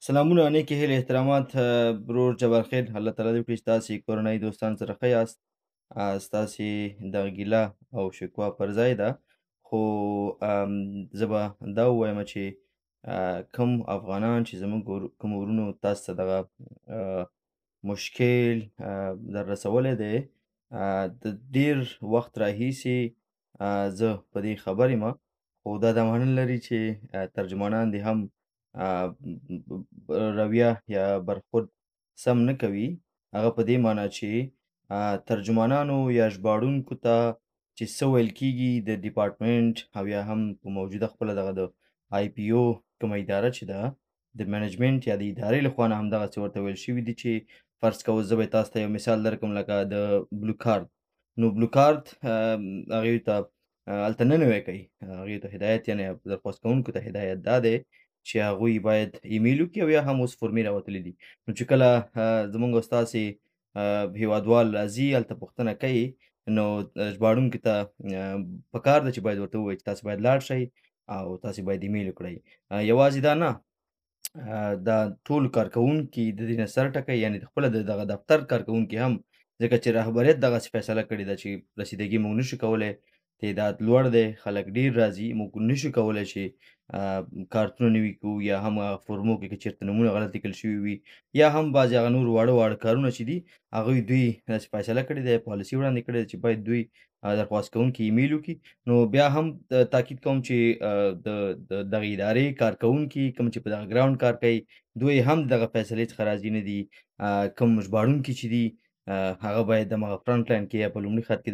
سلامونه، نیکې هیلې، احترامات برور جبارخیل. الله تعالی دې وکړي چې تاسې کورنۍ، دوستان سره ښه یاست. ستاسې دغه ګیله او شکوه پر ځای ده، خو زه به دا ووایم چې کوم افغانان چې زموږ کوم ورونو تاسو ته دغه مشکل در رسولی دی، د ډیر وخت راهیسې زه په دې خبر یم، خو دا دا معنی نه لري چې ترجمانان دې هم رویه یا برخورد سم نه کوي. هغه په دې معنی چې ترجمانانو یا ژباړونکو ته چې څه ویل کیږي د ډیپارټمنټ او یا هم په موجوده خپله دغه د آی پی او کومه اداره چې ده، د منیجمنټ یا د ادارې لخوا نه همدغسې ورته ویل شوي دي چې فرض کوو زه به تاسو ته یو مثال درکړم، لکه د بلو کارت. نو بلو کارت هغوی ته هلته نه نوی کوي، هغوی ته هدایت، یعنې درخواست کوونکو ته هدایت دا دی چې هغوی باید ایمیل وکړي او یا هم اوس فورمې راوتلې دي. نو چې کله زمونږ او ستاسې هیوادوال راځي هلته پوښتنه کوي، نو ژباړونکي ته پکار ده چې باید ورته ووایي چې تاسې باید لاړ شئ او تاسې باید ایمیل وکړئ. یوازې دا نه، دا ټول کارکوونکي د دې نه سر ټکوي، یعنې خپله د دغه دفتر کارکوونکي هم، ځکه چې رهبریت دغسې فیصله کړې ده چې رسیدګي موږ نشو کولی، تعداد لوړ دی، خلک ډیر راځي، موږ نشو کولی چې کارتونه نوي کړو، یا هم هغه فورمو کې که چېرته نومونه غلط لیکل شوي وي، یا هم بعضې هغه نور واړه واړه کارونه چې دي، هغوی دوی داسې فیصله کړې ده، پالیسي وړاندې کړې ده چې باید دوی درخواست کوونکي ایمیل وکړي. نو بیا هم تاکید کوم چې د دغې ادارې کارکوونکي کوم چې په دغه ګراوند کار کوي، دوی هم دغه فیصلې څخه راضي نه دي. کوم ژباړونکي چې دي، هغه باید د مغه فرنټ لاین کې یا په لومړي خط کې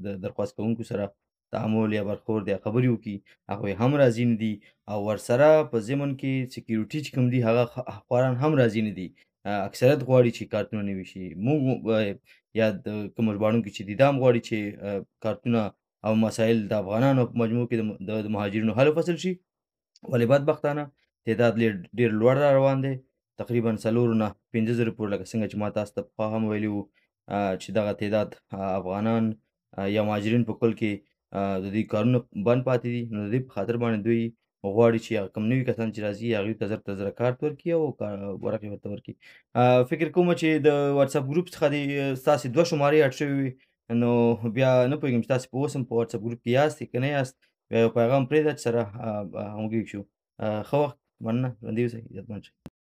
د درخواست کوونکو سره تعامل یا برخورد یا خبرې وکړي، هغوی هم راضي نه دي. او ورسره په ضمن کې سکیورټي چې کوم دي، هغه خواران هم راضي نه دي. اکثریت غواړي چې کارتونه نوي شي. موږ یا د کوم ژباړونکي چې دي، دا هم غواړي چې کارتونه او مسایل د افغانانو په مجموع کې د مهاجرینو حل فصل شي، ولې بدبختانه تعداد ډېر لوړ را روان دی، تقریبا 4 نه 5 زره پورې، لکه څنګه چې ما تاسو ته پخوا هم ویلي وو چې دغه تعداد افغانان یا مهاجرین په کل کې د دوی کارونه بند پاتې دي. نو د دې په خاطر باندې دوی غواړي چې هغه کوم نوي کسان چې راځي، هغوی ته زر تر زره کارت ورکړي او ورقې ورته ورکړي. فکر کوم چې د واتساپ ګروپ څخه دې ستاسې 2 شمارې اډ شوې وي، نو بیا نه پوهېږم چې تاسې په اوس هم په واتساپ ګروپ کې یاست که نه یاست. بیا یو پیغام پرېږده چې سره همغږي شو. ښه وخت، مننه، ژوندي اوسئ، عزتمند شئ.